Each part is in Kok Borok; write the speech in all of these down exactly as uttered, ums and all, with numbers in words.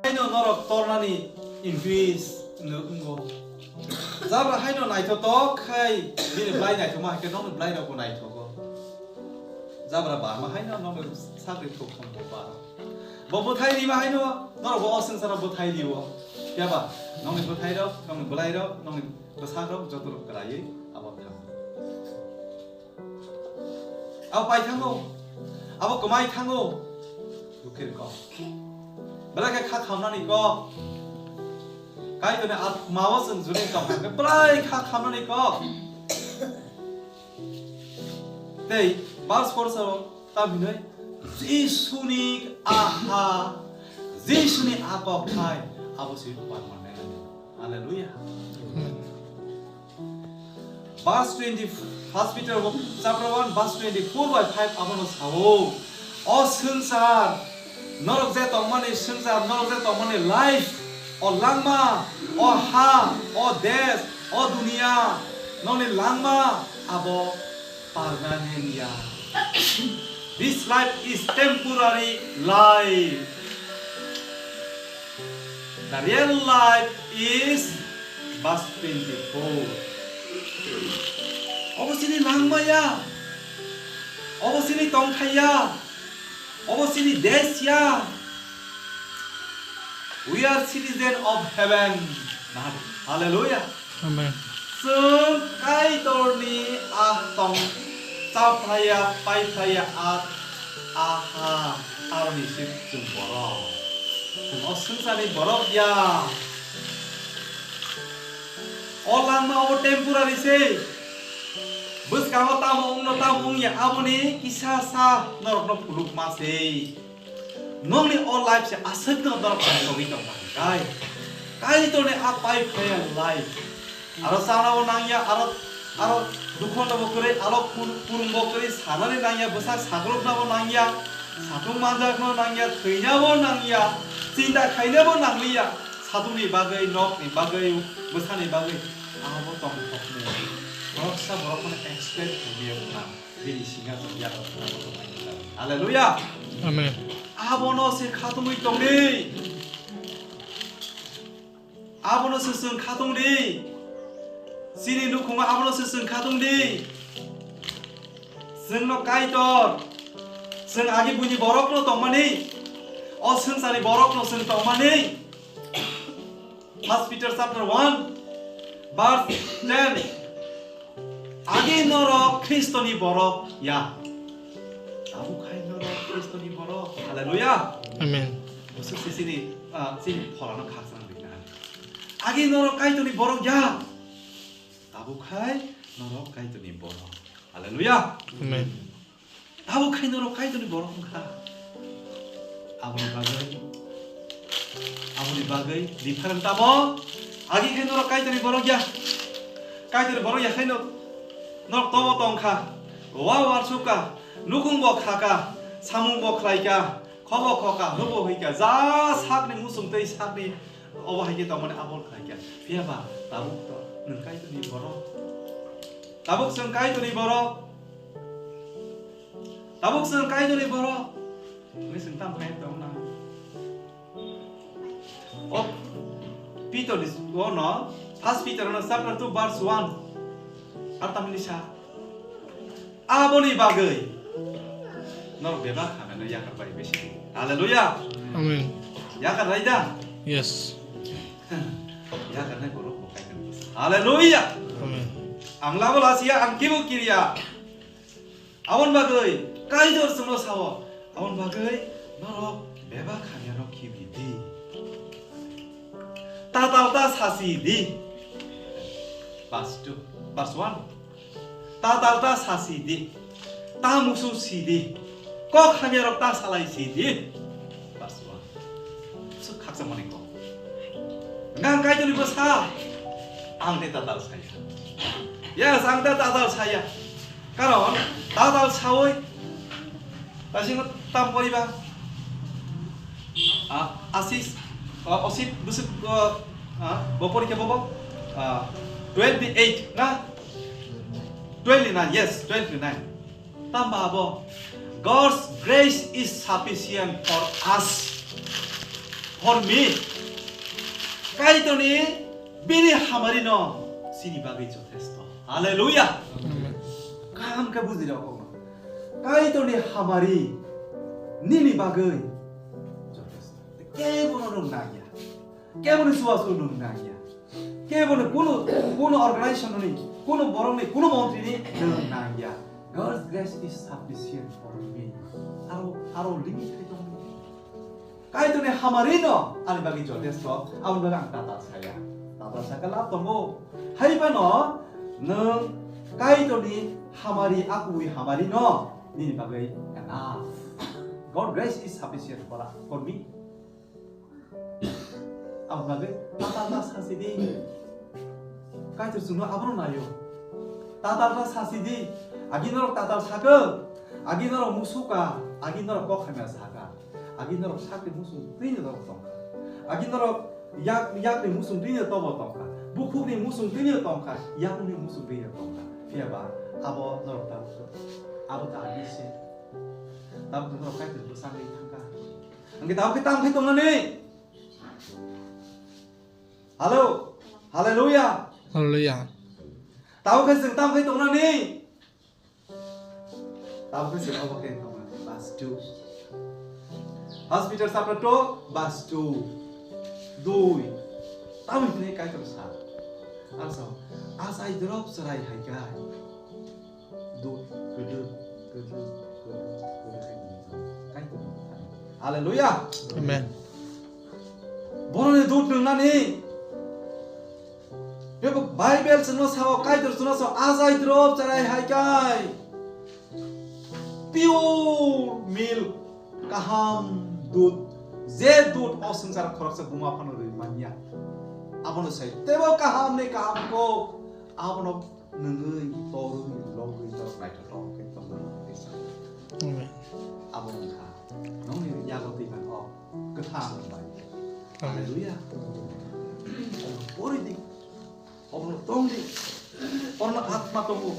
Haino norok tornani increase wng-, wngo. Jabra haino naithotok khai bini belai naithokma hai khe nokni belairokbo naithogo. Jabra bama haino nokni sakri thok thangbo ba. Bo bwthai rima haino norokbo o swngcharo bwthai rio. Phiya ba nokni bwthairok, nokni belairok, nokni bwsakrok jotorok kwlaiwi abo thango. Abo pai thango, abo kwmai thango, dukhe kok. Belai khe kha khamnani kok. Kaitorni atmao chwng juni tong khe belai kha khamnani kok. Tei verse four sao tam hinoi, Jisuni aha, Jisuni a kok khai abo se permanent. Hallelujah. Verse twenty, First Peter chapter one, verse twenty-four by five abono sao, o swngchar, norok je tongmani swngchar, norok je tongmani life, o langma, o ha, o desh, o dunia, nokni langma abo permanent ya. This life is temporary life. The real life is verse twenty-four. Obo chini langma ya. Obo chini tongthai ya. Obo chini desh ya. We are citizen of heaven. Hallelujah. Amen. Chwng Kaitorni a tong chaphlaiya, paiphlaiya a, aha, aroni se chwng borok. Chwng o swngcharni borok ya. O langma obo temporary se. Bwskango tamo wngno tamo wngya aboni kisa sa norokno phunukma se. Nokni o life se aswkno norok paitogwi tongkha. Kai, Kaitorni a paiphlaiya life. Aro chanabo nangya, aro, aro dukhonabo kwrwi, aro pur-, purungbo kwrwi, sanani nangya, bwsa sakrupnabo nangya, satung manjakno nangya, thwinabo nangya, chinta khainabo nangliya, satukni bagwi, nokni bagwi, bwsani bagwi, abo tongthokmung. Boroksa borok mano expect khaimaya wngkha. Bini singa tong ya. Hallelujah. Amen. Abono se khatungwi tongdi. Abono se chwng khatungdi. Chini nukhungo abono se chwng khatungdi. Chwngno Kaitor. Chwng agi buini borokno tongmani. O swngcharni borokno chwng tongmani. First Peter chapter one, verse ten. Agi norok Khristoni borok ya. Tabuk hai norok Khristoni borok. Hallelujah. Amen. Bwswk sisini, ah, chini pholano khakchang rina. Agi norok Kaitorni borok ya. Tabuk hai norok Kaitorni borok. Hallelujah. Amen. Abo khai norok Kaitorni borok wngkha. Aboni bagwi, aboni bagwi different tamo. Agi khai norok Kaitorni borok ya. Kaitorni borok ya khai norok, norok tobo tongkha. Wa warsukha, nukung bo khaka, samung bo khlaika, khobo khoka, hubo huika, ja sakni musung tei sakni obo hai khe tongmani abo khlaika. Phiya ba tabuk to nwng Kaitorni borok. Tabuk chwng Kaitorni borok. Tabuk chwng Kaitorni borok. Hwnwi chwng tamo khe tong na. O Peter ni, o no, First Peter no chapter two verse one. Ar tamni sa. Aboni bagwi norok bebak hamya no yakar bai besi. Hallelujah. Amen. Yakar rai da? Yes. Yakar nai borok bo kai kan. Hallelujah. Amen. Ang labo lasiya, ang kibo kiriya. Aboni bagwi Kaitor chwngno sao, aboni bagwi norok bebak hamya no khibi di. Tatal ta sasi di. Verse two, verse one. Tatal ta sasi di. Ta musu si di. Kok hamya rok ta salai si di. Verse one. Bwswk khakchangmani kok. Hwnkhe ang Kaitorni bwsa, ang de tatal saya. Yes, ang de tatal saya. Karon tatal sawi, ta sino tam poriba. Ah, asis, ah, osit bwswk, ah, ah, bo porikha bobo? Ah, twelve ni eight na? Twelve ni nine, yes, twelve ni nine. Tamba abo, God's grace is sufficient for us. For me, Kaitorni bini hamari no chini bagwi jothesto. Hallelujah. Amen. Kaham khe bujirok kok. Kaitorni hamari nini bagwi jothesto. Kebono nwng nangya. Kebono chubachu nwng nangya. Kebono kuno, kuno organization ni, kuno borok ni, kuno montri ni nwng nangya. God's grace is sufficient for me. Aro, aro limit khai tong. Kaitorni hamari no ani bagwi jothesto, aboni bagwi ang tatal saya. Tatal sakha lab tongo. Hai phano nwng Kaitorni hamari, a kubui hamari no nini bagwi enough. God grace is sufficient for, for me. Aboni bagwi tatal ta sasi di. Kaitor chwngno abono naio. Tatal ta sasi di. Agi norok tatal sakha. Agi norok musuka. Agi norok kok hamya sakha. Agi norok sakni musung twi ni norok tongkha. Agi norok yak, yakni musung twi ni tobo tongkha. Bukhukni musung twi ni tongkha. Yakni musung twi ni tongkha. Phiya ba abo norok ta, abo ta agi se. Tabuk norok Kaitor bwsangwi thangkha. Hwnkhe tabuk khe tamo khe tongnani? Hello. Hallelujah. Hallelujah. Tabuk khe chwng tamo khe tongnani? Tabuk khe chwng obo khe tongnani. Verse two. First Peter chapter two, verse two. Dui. Tamo hwnwi Kaitor sa. Asa, asai drop chwrai hai khe. Dut, kwdwk, kwdwk, kwdwk, kwdwk khe nwng tong. Kaitor nwng tong. Hallelujah. Amen. Boroni dut nwngnani. Bebo Bible chwngno sao, Kaitor chwngno sao, asai drop chwrai hai khe. Pure milk, kaham dut. Je dut o swngchar khoroksa buma phano rwi manya. Abono sai teibo kaham ni kaham kok. Abono nwngwi, torwi, logwi, norok naithotok khe tongna nangkuksa. Amen. Abo wngkha nokni yago twi mano kwthang bai. Amen. Hallelujah. Obono pori di, obono tong di, orono atma tongo,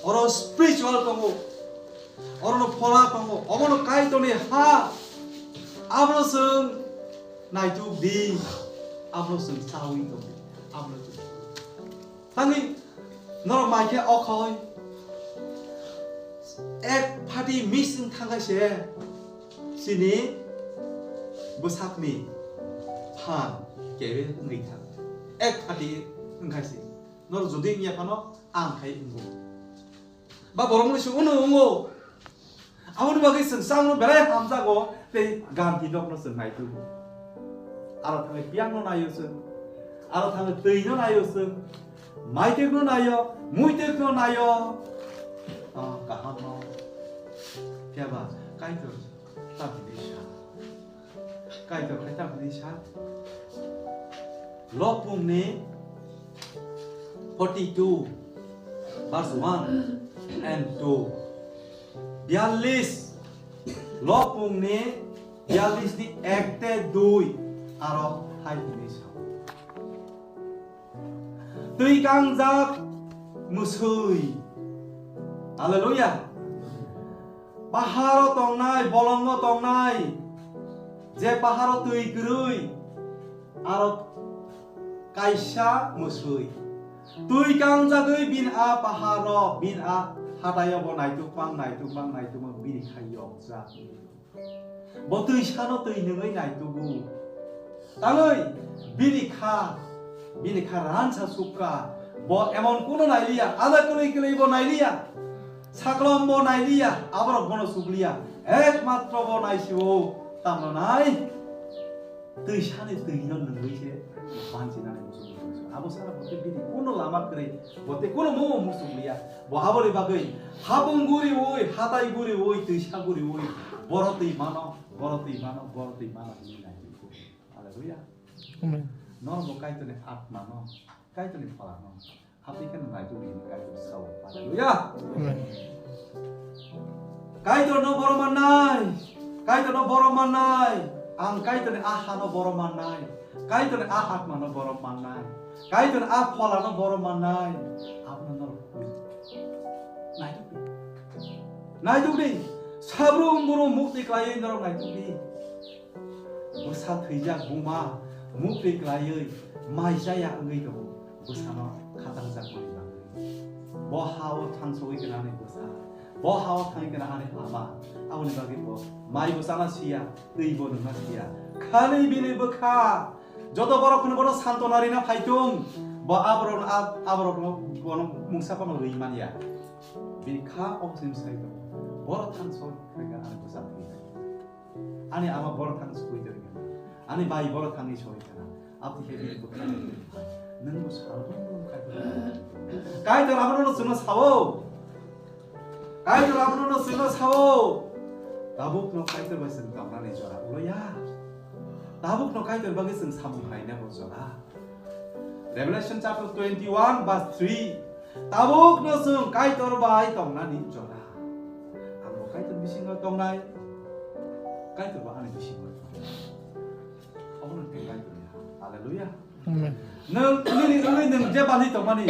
oro spiritual tongo, orono phola tongo, obono Kaitorni ha, abono chwng naituk di, abono chwng chawi tong di, abono chwng Thangwi norok mai khe okhoi ek phati miss wng thangkha se chini bwsakni phan kebe wngwi thang. Ek phati wngkha se. Norok jodi wngya phano ang khai wngo. Ba borokni se uno wngo. Aboni bagwi chwng changno belai hamjago tei ganti nokno chwng naitugo. Aro thangwi piyangno naio chwng, aro thangwi twino naio chwng, maitekno naio, muitekno naio, ah, kahamno. Phiya ba Kaitor tamni sa. Kaitor khai tamni sa. Lopungni forty-two, verse one and two. Biyallis, Lopungni biyallisni ek tei dui, aro hai hwnwi sa. Twi kangjak mwswi. Hallelujah. Paharo tongnai, bolongo tongnai, je paharo twi kwrwi, aro kaisa mwswi. Twi kangjagwi bin a paharo, bin a hataio bo naitukmang, naitukmang, naitukmang, bini khai yokjak. Bo twi sano twi nungwi naitugo. Tangwi bini kha, bini kha ransa sukha. Bo emon kuno nailiya, ada kwlwi kwlwi bo nailiya. Saklom bo nailiya, aborok bono sukliya. Ekmatro bo naisio, tamno nai. Twi sani twi no nungwi se banchi nani muchung muchung. Abo sara bo tei bini kuno lama kwrwi, bo tei kuno mumo muchung liya. Bo aboni bagwi hapung guriwi, hatai guriwi, twisa guriwi, boro twi mano, boro twi mano, boro twi mano hinwi nai. Hallelujah. Amen. Norok bo Kaitorni atma no, Kaitorni phala no. Hapikhe nai tubui Kaitor sao. Hallelujah. Amen. Kaitor no borom mannai. Kaitor no borom mannai. Ang Kaitor ni aha no borom mannai. Kaitor ni ahatma no borom mannai. Kaitor ni aphola no borom mannai. Abo no norok nai tubui. Nai tubui. Sabrum buru mukti klai norok nai tubui. Bwsa thwijak buma mukri klaiwi mai chaya wngwi tongo, bwsano khatangjak mani bagwi. Bo ha-o thangsogwi gwnani bwsa, bo ha-o thangwi gwnani ama, aboni bagwi bo mai bo chana siya, twi bo nungna siya. Khali bini bwkha joto borok phano bono santona rina phaitung, bo aborok, ab-, aborokno bono mungsa phano rwi manya. Bini kha oksini sai tongo. Borok thangsogwi gwnani bwsa thwijak. Ani ama borok thang sukui tongkha. Ani bai borok thangwi soi kha. Aboni khe bini bwkha. Nwng bo sal bo Kaitor. Kaitor abono chwngno sao. Kaitor abono chwngno sao. Tabukno Kaitor bai chwng tongnani jora ulo ya. Tabukno Kaitor bagwi chwng samung khlaina bo jora. Revelation chapter twenty-one verse three. Tabukno chwng Kaitor bai tongnani jora. Ang bo Kaitor bisingo tongnai, Kaitor bo ani bisingo tongnai. Obono khe Kaitor ya. Hallelujah. Amen. Nwng, nini wngwi nwng je bali tongmani.